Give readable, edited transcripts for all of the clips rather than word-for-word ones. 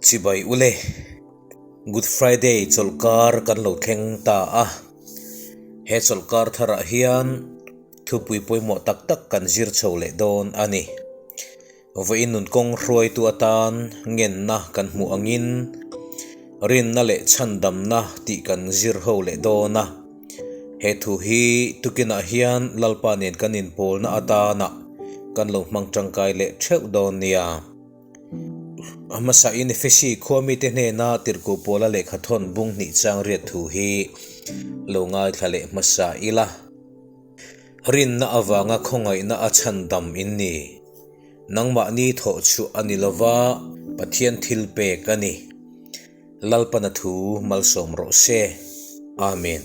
Chibai ule, Good Friday chawlhkar kan lo thleng ta a. He chawlhkar tharah hian thupui pawimawh tak tak kan zir chho leh dawn a ni. Vawiin nun kawng hruaitu atan ngenna kan hmuh angin rinna leh chhandamna tih kan zir ho leh dawn a. He thu hi tukinah hian Lalpa nen kan inpawlna atana kan lo hmang tangkai leh theuh dawn nia. A hmasain Efesi khua mite hnena tirhkoh pawla lehkha thawn bung hnih chang riat thu hi lo ngaithla leh hmasa ila. Rinna avanga khawngaihna a chhandam in ni. Nangmahni thawh chhuah a ni lova, Pathian thil pek a ni. Lalpana thu malsawm rawh se. Amen.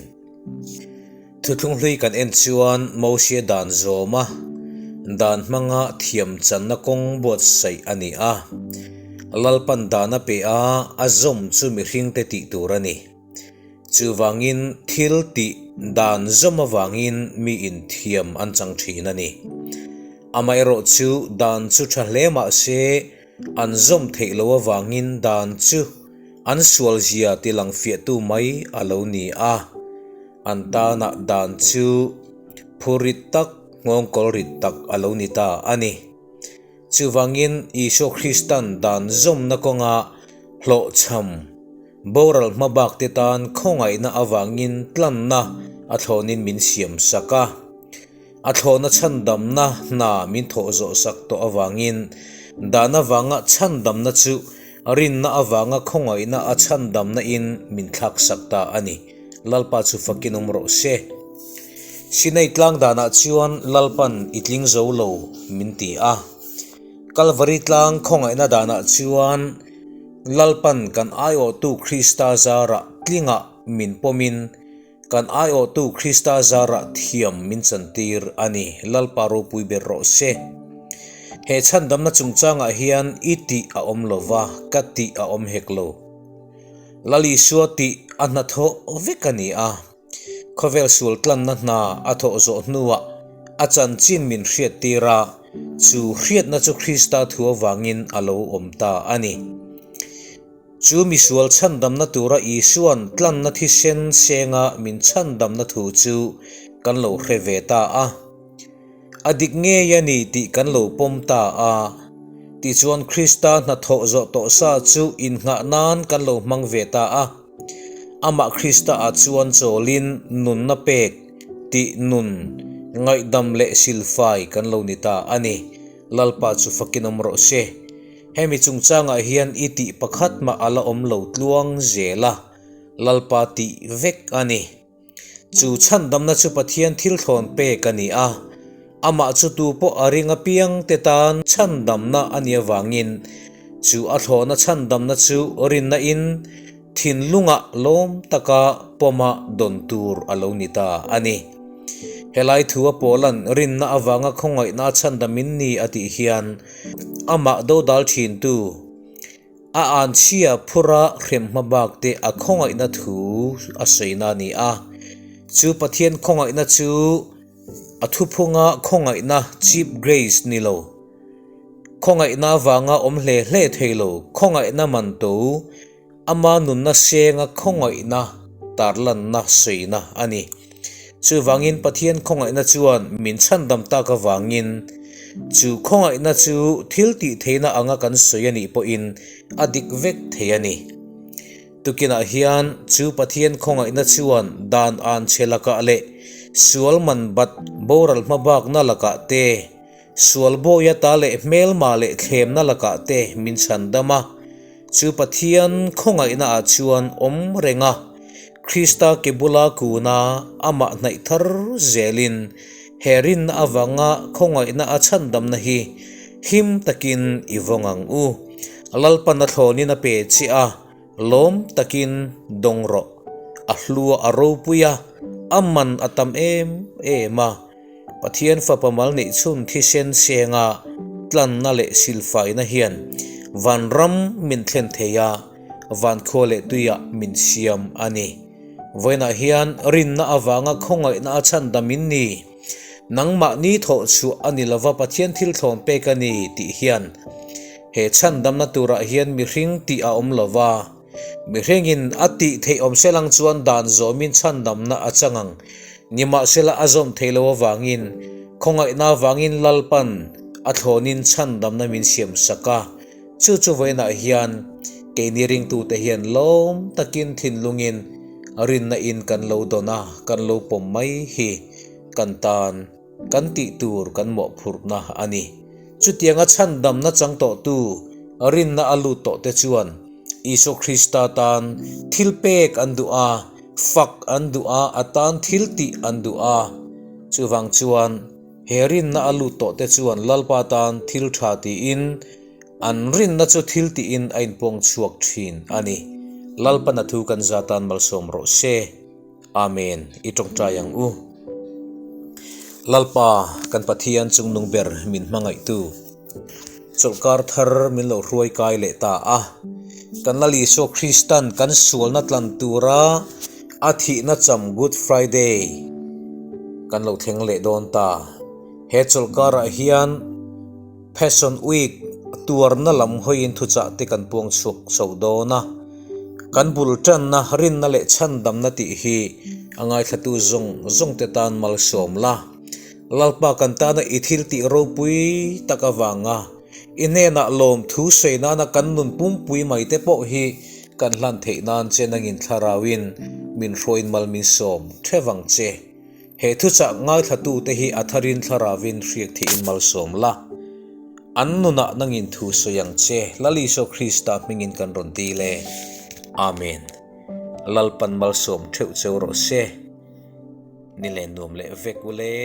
Thuthlung hlui kan en chuan Mosia dan zawma dan hmanga thiam channa kawng buatsaih a ni a. Lalpan dan a pe a, a zawm chu mihringte tih tur a ni. Chuvangin thil tih dan zawm avangin miin thiam an chang thin a ni. Amaherawhchu dan chu tha hle mah se, An zawm theih loh avangin dan chu an sual zia ti lang fiahtu mai a lo ni a, an tanah dan chu phur rit tak, nghawngkawl rit tak a lo ni ta a ni. Chuvangin Isua Kristan dan zawmna kawnga hlawhchham boral hmabak te tan khawngaihna avangin tlanna a thlawnin min siam sak a. A thlawhna chhandamna hna min thawh zawh sak tawh avangin dan avanga chhandamna chu rinna avanga khawngaihna a chhandamna in min thlak sak ta a ni. Lalpa chu fakin awm rawh se. Sinai tlang danah chuan Lalpan i tling zo lo min ti a. Kalvari tlang khawngaihna danah chuan Lalpan kan aiawhtu Krista zarah tlingah min pawmin Kan aiawhtu Krista zarah thiam min chantir a ni, Lalpa ropui ber rawh se. He chhandamna chungchangah hian i tih a awm lo va, ka tih a awm hek lo. Lal Isua tih a hnathawh vek a ni a, khawvel sual tlanna hna a thawh zawh hnuah a chanchin min hriattir a, chu hriatna chu Krista thu avangin a lo awm ta a ni. Chu misual chhandamna tura Isua'n tlanna thisen senga min chhandamna thu chu kan lo hre ve ta a. A dik ngei a ni tih kan lo pawm ta a. Tichuan Krista hnathawh zawh tawh sa chu innghah nan kan lo hmang ve ta a. Amah Krista ah chuan chawlin nunna pek tih nun ngaihdam leh silfai kan lo ni ta a ni. Lalpa chu fakin awm rawh se. Hemi chungchangah hian i tih pakhat mah a la awm lo tluang zel a, Lalpa tih vek a ni. Chu chhandamna chu Pathian thil thlawn pek a ni a, amah chu tu pawh a ring apiang te tan chhandamna a nih avangin chu a thlawhna chhandamna chu rinna in thinlungah lawm taka pawma dawn tur a lo ni ta a ni. Helai thu a pawlan rinna avanga khawngaihna a chhandam in ni a tih hian Amah dodal thintu, a anchhia phura hrem hma bak te a khawngaihna thu a sawina a ni a. Chu Pathian khawngaihna chu a thuphunga khawngaihna, cheap grace, ni lo, khawngaihna avanga awm hle hle thei lo, khawngaihna man to, Ama nunna senga khawngaihna tarlanna sawina a ni. Chuvangin Pathian khawngaihna chuan min chhandam tak avangin chu khawngaihna chu thil tih theihna anga kan sawi a nih pawhin a dik vek thei a ni. Tukinah hian chu Pathian khawngaihna chuan dan an che lakah leh sual man bat boral hmabakna lakah te, Sual bawi ata leh hmelma leh thlemna lakah te min chhandam a, chu Pathian khawngaihna ah chuan awm reng a, Krista ke bula kuna amah hnaih thar zelin he rinna avanga khawngaihna a chhandamna hi him takin i vawng ang u. Lalpan a thlawnin a pe che a, lawm takin dawng rawh. A hlua a ropui a, a man a tam em em a. Pathian Fapa mal neih chhun thisen senga tlanna leh silfaina hian vanram min thlen thei a, vankhua leh tuiah min siam a ni. Vawiinah hian rinna avanga khawngaihna a chhandam in ni. Nangmahni thawh chhuah a ni lova Pathian thil thlawn pek a ni tih hian. He chhandamna turah hian mihring tih a awm lo va, mihringin a tih theih awm selang chuan dan zawmin chhandamna a chang ang. Nimahsela a zawm theih loh avangin, khawngaihna avangin Lalpan a thlawnin chhandamna min siam sak a. Chu chu vawiinah hian keini ringtute hian lawm takin thinlungin rinna in kan lo dawn a, kan lo pawm mai hi kan tan kan tih tur kan mawhphurhna a ni. Chutianga chhandamna chang tawhtu rinna a lut tawhte chuan Isua Krista tan thil pek an duh a, fak an duh a, a tan thil tih an duh a. Chuvang chuan he rinna a lut tawhte chuan Lalpa tan thil tha tiin an rinna chu thil tiin a inpawng chhuak thin a ni. Lalpan a thu kan za tan malsawm rawh se. Amen, i tawngtai ang u. Lalpa, kan Pathian chungnung ber min hmangaihtu, chawlhkar thar min lo hruai kai leh ta a. Kan Lal Isua Kristan kan sualna tlan tura a thihna cham Good Friday kan lo thleng leh dawn ta. He chawlhkarah hian Passion Week tuarna lam hawiin thuchah te kan puang chhuak chho dawn a, kan bul tanna, rinna leh chhandamna tih hi a ngaithlatu zawng zawng te tan malsawm la. Lalpa kan tana i thil tih ropui tak avanga i hnenah lawmthu sawi nana kan nun pumpui mai te pawh hi kan hlan theih nan che nangin thlarauin min hruaiin mal min sawm thevang che. He thuchah ngaithlatute hi a tharin thlaravin hriak thihin malsawm la. An nunah nangin thu sawi ang che, Lal Isua Krista hmingin kan rawn dil e. Amen. Lalpan malsawm theuh cheu rawh se. Ni len nuam leh vek ule.